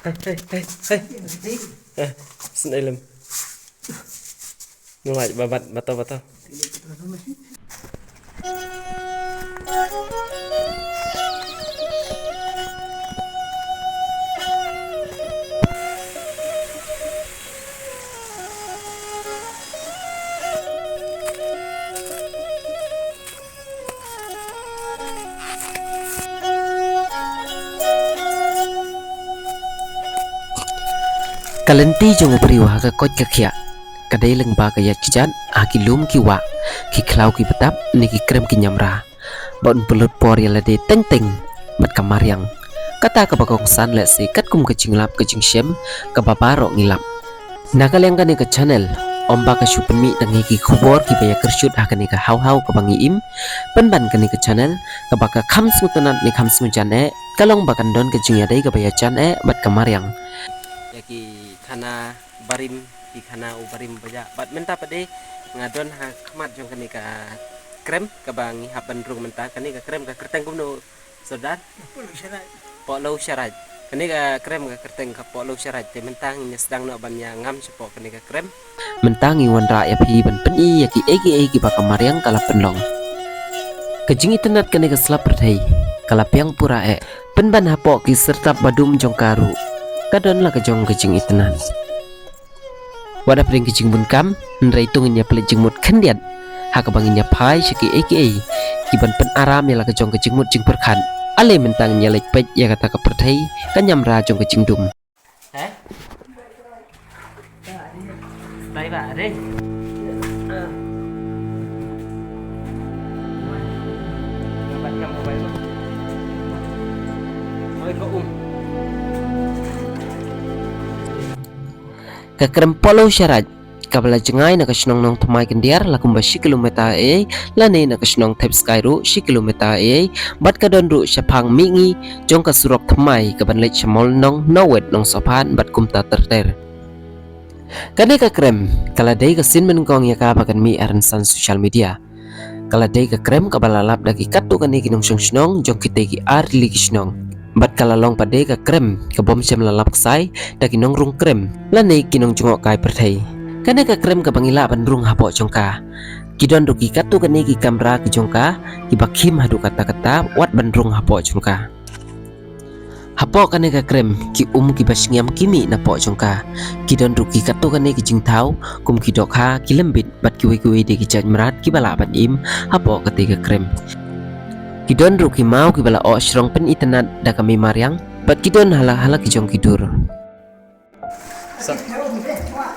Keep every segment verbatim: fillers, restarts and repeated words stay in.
Hey, hey, hey. Eh, sendai lem. Ngai ba bat bato bato. Ka lynti jong u briew ha ka koit ka khiah ka dei lyngba ka ïaid ka jat ha ki lum ki wah, ki khlaw ki btap ne ki krem ki ñiamra. Ba un pynlut por ïa lade teng teng bad ka mariang. Kata kaba kongsan lehse katkum ka jinglap ka jingshem kaba baroh ngi lap. Na ka liang kane ka channel, ym ba ka shu pynmih tang hi ki khubor kiba ïa kyrshoot ha kane ka haw haw kaba ngi im. Pynban kane ka channel, kaba ka kham sngewtynnat ne kham sngewjan eh, ka long ba kan don ka jingïadei kaba ïajan eh bad ka mariang. Ïa ki khana barim, ki khana u barim ba ïa. Bad mynta pat de nga don ha khmat jong kane ka krem kaba ngi hap ban rung mynta, kane ka krem ka kyrteng kumno? Sordar? Pohlew Sharai. Kane ka krem ka kyrteng ka Pohlew Sharai, te mynta ngin ïa sdang noh ban ïa ngam shapoh kane ka krem. Mynta ngi wanrah ïa phi ban pyni ïa kiei kiei kiba ka mariang ka la pynlong. Ka jingitynnat kane ka sla pyrthei ka la biang pura eh, pynban hapoh ki syrtap badum jong ka ruh ka don la ka jong ka jingitynnat. Wat hapdeng ki jingbun kam, hynrei to ngin ïa pynleit jingmut khyndiat ha kaba ngin ïa phai sha kiei kiei kiban pynaram ïa la ka jong ka jingmut jingpyrkhat. Ale mynta ngin ïa leit peit ïa kata ka pyrthei ka ñiamra jong ka jingdum. He? Bye bye, re. Oi, ko um. Ka krem Pohlew Sharai kaba la jngai na ka shnong Nongthymmai Khyndiat la kumba shi kilometer ei, lane na ka shnong Thepskai ruh shi kilometer ei, bad ka don ruh shaphang mihngi jong ka surok thymmai kaban leit sha Mawlynnong, Nongwet, Nongsohphan bad kumta ter ter. Kane ka krem ka la dei ka sien nyngkong ïa ka ba kan mih ha rynsan social media. Ka la dei ka krem kaba la lap da ki katto katne ki nongshong shnong jong kitei ki ar tylli ki shnong. Bad ka la long pat de ka krem ka bym shym la lap ksai da ki nongrung krem lane ki nongjngohkai pyrthei. Kane ka krem kaba ngi lah ban rung hapoh jong ka, ki don ruh ki katto katne ki kamra ki jong ka kiba khim haduh katta katta wat ban rung hapoh jong ka. Hapoh kane ka krem ki um kiba shngiam ki mih napoh jong ka. Ki don ruh ki katto katne ki jingthaw kum ki dohkha, ki lymbit bad kiwei kiwei de ki jait mrad kiba lah ban im hapoh katei ka krem. Ki don ruh ki maw kiba la oh shrong pynitynnat da ka mei mariang bad ki don ha la ha la ki jong ki dur.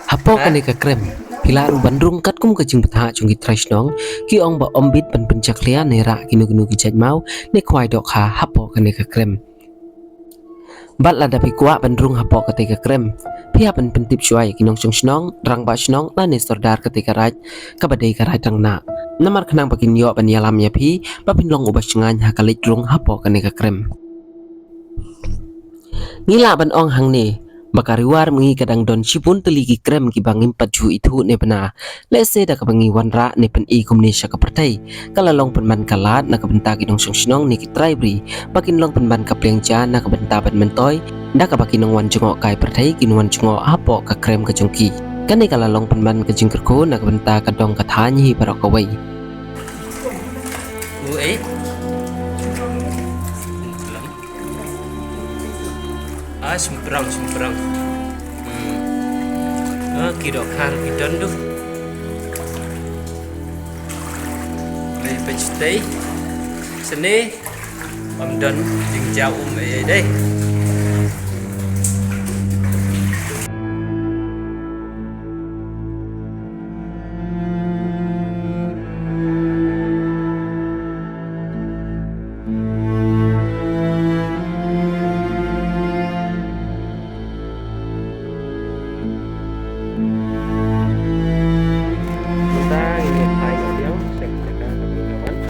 Hapoh kane ka krem phi lah ruh ban rung katkum ka jingbthah jong ki trai shnong, ki ong ba ym bit ban pynjakhlia ne rah kino kino ki jait maw ne khwai dohkha hapoh kane ka krem. Bad lada phi kwah ban rung hapoh katei ka krem, phi hap ban pyntip shuwa ïa ki nongshong shnong, rangbah shnong lane sordar katei ka raid kaba dei ka raid Rangnah. Namar khnang ba kin ïoh ban ïalam ïa phi ba phin long uba shngaiñ ha ka leit rung hapoh kane ka krem. Ngi lah ban ong hangne ba ka Ri War Myngi ka dang don shibun tylli ki krem kiba ngim pat ju ithuh ne bna. Lehse da kaba ngi wanrah ne pyni kumne sha ka pyrthei, ka la long pynban ka lad na ka bynta ki nongshong shnong ne ki trai bri ba kin long pynban ka pliang ja na ka bynta ban myntoi da kaba ki nongwan jngohkai pyrthei kin wan jngoh hapoh ka krem ka jong ki. Kane ka la long pynban ka jingkyrkhu na ka bynta ka dong ka thaiñ hi baroh kawei. U ei. Ah, shymprang, shymprang. Hmm. Ah, ki dohkha ki don duh. Lei pynstei. Sene. Ym don jingjaw um ei ei dei. Mynta ngin ïa phai noh biang sha ka jaka kaba ngin ïa wan.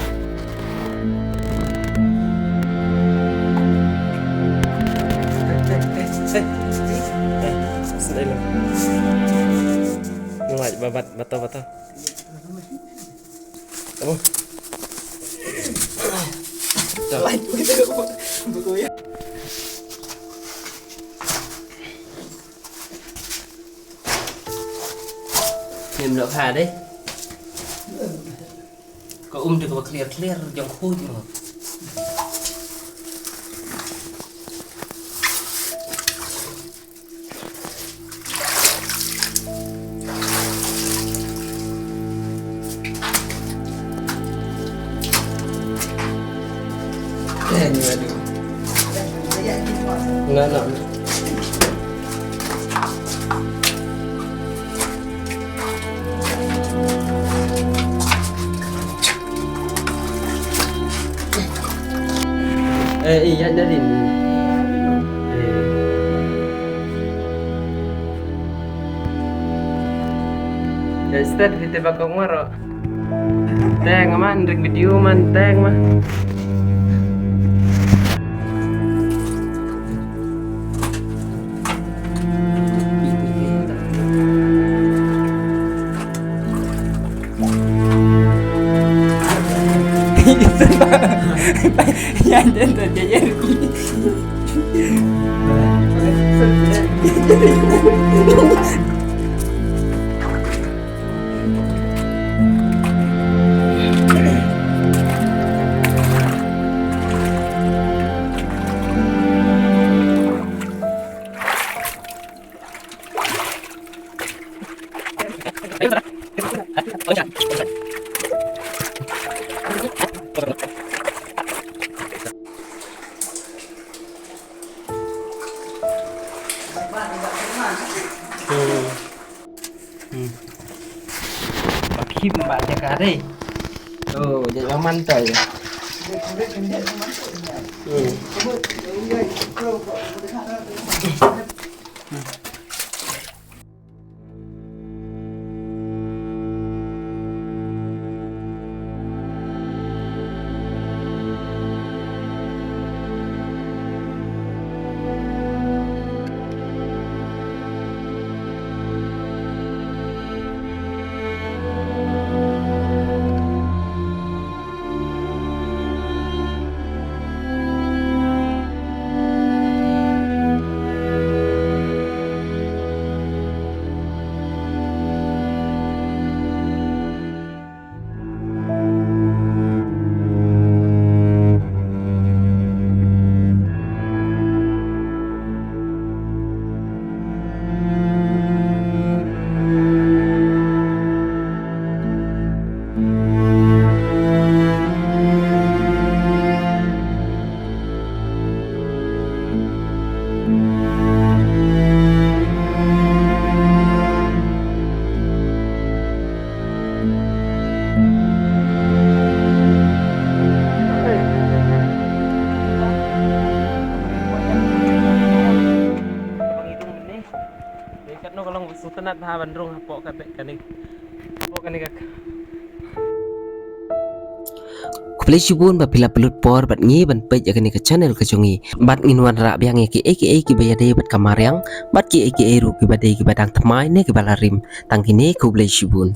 Hey, hey, hey, hey. Hey, sdang ïa lade. Ngai ba bat bato bato. Abu. Dah. Like, gitu. Buku ya. Mem noh ha dei. Ka um te kaba clear clear jong khuid mo. Eh, ni badu. Enggak, enggak. Eh, eh, ya dari ni. Eh. Ya, start kita bakal ngoro. Teng man, rik video man, teng man. Yan dyan, dyan, dyan, dyan. Hmm. Hmm. Ba khim ba jaka dei. Oh, jaka man to ya. Hmm. Dei katno ka long sngewtynnat bha ban rung hapoh kane, kane, hapoh kane ka. Khublei shibun ba phi la pynlut por bad ngi ban peit ïa kane ka channel ka jong ngi. Bad ngin wanrah biang ïa kiei kiei kiba ïadei bad ka mariang bad kiei kiei ruh kiba dei kiba dang thymmai ne kiba la rim. Tang kine, khublei shibun.